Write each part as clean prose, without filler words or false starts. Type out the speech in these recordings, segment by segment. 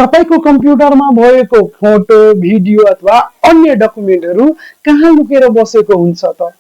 तपाईको कम्प्युटरमा भएको फोटो भिडियो अथवा अन्य डकुमेन्टहरू कहाँ लुकेर बसेको हुन्छ त?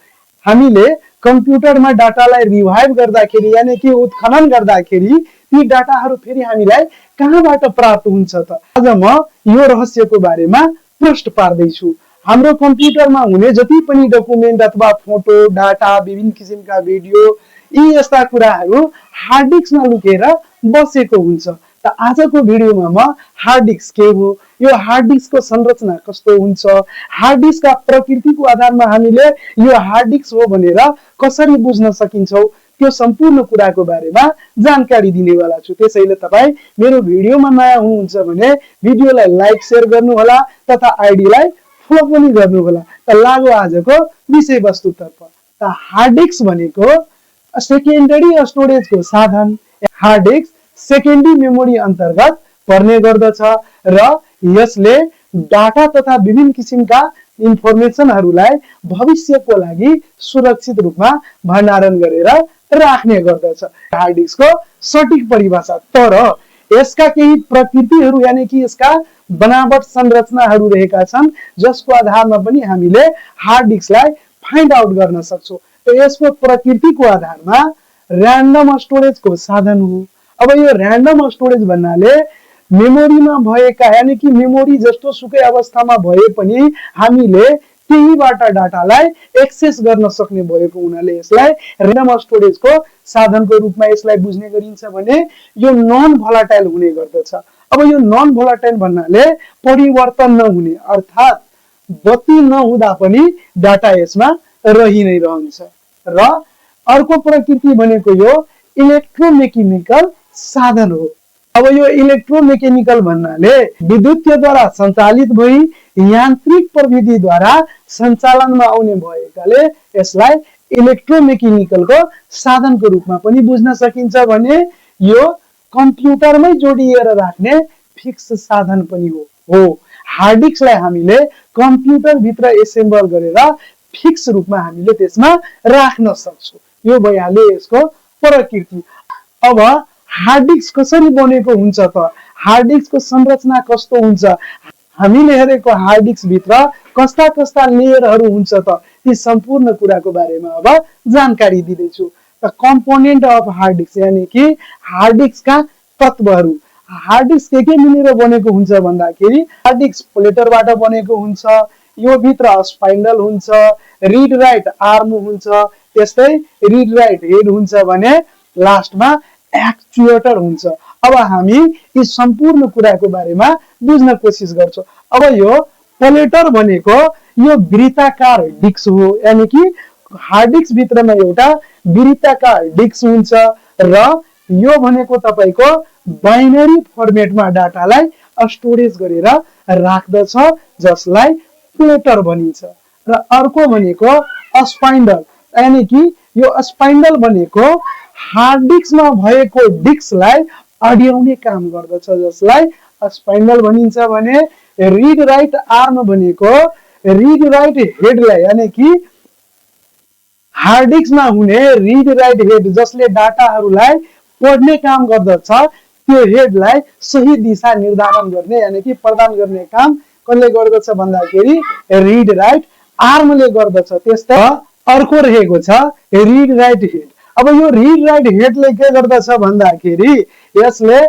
हामीले कम्प्युटरमा डाटालाई रिभाइभ गर्दाखेरि यानी कि उत्खनन गर्दाखेरि ती डाटाहरू फेरि हामीलाई कहाँबाट प्राप्त हुन्छ त? आज म यो रहस्यको बारेमा प्रश्न पार्दै छु। हाम्रो कम्प्युटरमा हुने जति पनि डकुमेन्ट अथवा फोटो डाटा विभिन्न किसिमका भिडियो यी यस्ता कुराहरू हार्ड डिस्कमा लुकेर बसेको हुन्छ। त आजको भिडियोमा म हार्ड डिस्क के हो, यो हार्ड डिस्कको संरचना कस्तो हुन्छ, हार्ड डिस्कका प्रकृतिको आधारमा हामीले यो हार्ड डिस्क हो भनेर कसरी बुझ्न सकिन्छौ, त्यो सम्पूर्ण कुराको बारेमा जानकारी दिनेवाला छु। त्यसैले तपाई मेरो भिडियोमा नयाँ हुनुहुन्छ भने भिडियोलाई लाइक शेयर गर्नुहोला तथा आइडीलाई फलो पनि गर्नुहोला। त लागो आजको विषयवस्तुतर्फ। त हार्ड डिस्क भनेको सेकेन्डरी स्टोरेजको साधन। हार्ड डिस्क सेकेन्डरी मेमोरी अन्तर्गत पर्ने गर्दछ र यसले डाटा तथा विभिन्न किसिमका इन्फर्मेसनहरूलाई भविष्यको लागि सुरक्षित रूपमा भण्डारण गरेर राख्ने गर्दछ। हार्ड डिस्कको सठिक परिभाषा, तर यसका केही प्रकृतिहरू यानी कि यसका बनावट संरचनाहरू रहेका छन् जसको आधारमा पनि हामीले हार्ड डिस्कलाई फाइन्ड आउट गर्न सक्छौं। त यसको प्रकृतिको आधारमा र्यान्डम स्टोरेजको साधन हो। अब यो र्यान्डम स्टोरेज भन्नाले मेमोरीमा भएका यानी कि मेमोरी जस्तो सुकै अवस्थामा भए पनि हामीले त्यहीबाट डाटालाई एक्सेस गर्न सक्ने भएको हुनाले यसलाई र्यान्डम स्टोरेजको साधनको रूपमा यसलाई बुझ्ने गरिन्छ भने यो नन भोलाटाइल हुने गर्दछ। अब यो नन भोलाटाइल भन्नाले परिवर्तन नहुने, अर्थात् बत्ती नहुँदा पनि डाटा यसमा रहि नै रहन्छ। र अर्को प्रकृति भनेको यो इलेक्ट्रोमेकेनिकल साधन हो। अब यो इलेक्ट्रोमेकेनिकल भन्नाले विद्युतीयद्वारा सञ्चालित भई यान्त्रिक प्रविधिद्वारा सञ्चालनमा आउने भएकाले यसलाई इलेक्ट्रोमेकेनिकलको साधनको रूपमा पनि बुझ्न सकिन्छ भने यो कम्प्युटरमै जोडिएर राख्ने फिक्स साधन पनि हो। हार्ड डिस्कलाई हामीले कम्प्युटर भित्र एसेम्बल गरेर फिक्स रूपमा हामीले त्यसमा राख्न सक्छौं। यो भइहाल्यो यसको प्रकृति। अब हार्ड डिस्क कसरी बनेको हुन्छ त? हार्ड डिस्कको संरचना कस्तो हुन्छ? हामीले हेरेको हार्ड डिस्क भित्र कस्ता कस्ता लेयरहरू हुन्छ त? ती सम्पूर्ण कुराको बारेमा अब जानकारी दिदैछु। त कम्पोनेन्ट अफ हार्ड डिस्क यानी कि हार्ड डिस्कका तत्वहरू। हार्ड डिस्क के मिलेर बनेको हुन्छ भन्दाखेरि हार्ड डिस्क प्लेटरबाट बनेको हुन्छ। यो भित्र स्पाइन्डल हुन्छ, रिड राइट आर्म हुन्छ, त्यस्तै रिड राइट हेड हुन्छ भने लास्टमा एक्चुएटर हुन्छ। अब हामी यी सम्पूर्ण कुराको बारेमा बुझ्न कोसिस गर्छौं। अब यो प्लेटर भनेको यो वृत्ताकार डिस्क हो, यानी कि हार्ड डिस्क भित्रमा एउटा वृत्ताकार डिस्क हुन्छ र यो भनेको तपाईको बाइनरी फर्मेटमा डाटालाई स्टोरेज गरेर राख्दछ जसलाई प्लेटर भनिन्छ। र अर्को भनेको स्पाइन्डल, यानी कि यो स्पाइन्डल भनेको हार्ड डिस्कमा भएको डिस्कलाई अड्याउने काम गर्दछ जसलाई स्पाइन्डल भनिन्छ भने रिड राइट आर्म भनेको रिड राइट हेडलाई यानी कि हार्ड डिस्कमा हुने रिड राइट हेड जसले डाटाहरूलाई पढ्ने काम गर्दछ त्यो हेडलाई सही दिशा निर्धारण गर्ने यानी कि प्रदान गर्ने काम कसले गर्दछ भन्दाखेरि रिड राइट आर्मले गर्दछ। त्यस्तै अर्को रहेको छ रिड राइट हेड। अब यो रिड राइट हेडले के गर्दछ भन्दाखेरि यसले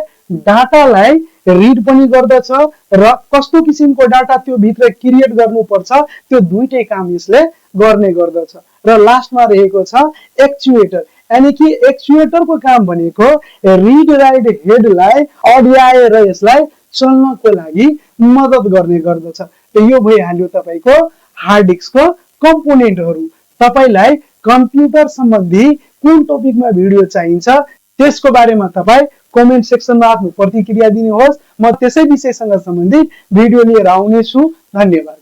डाटालाई रिड पनि गर्दछ र कस्तो किसिमको डाटा त्यो भित्र क्रिएट गर्नुपर्छ त्यो दुईटै काम यसले गर्ने गर्दछ। र लास्टमा रहेको छ एक्चुएटर, यानी कि एक्चुएटरको काम भनेको रिड राइट हेडलाई अड्याएर यसलाई चल्नको लागि मद्दत गर्ने गर्दछ। त यो भइहाल्यो तपाईको हार्ड डिस्कको कम्पोनेन्टहरू। तपाईलाई कम्प्युटर सम्बन्धी कुन टपिकमा भिडियो चाहिन्छ त्यसको बारेमा तपाई कमेन्ट सेक्सनमा आफ्नो प्रतिक्रिया दिनुहोस्। म त्यसै विषयसँग सम्बन्धित भिडियो लिएर आउने छु। धन्यवाद।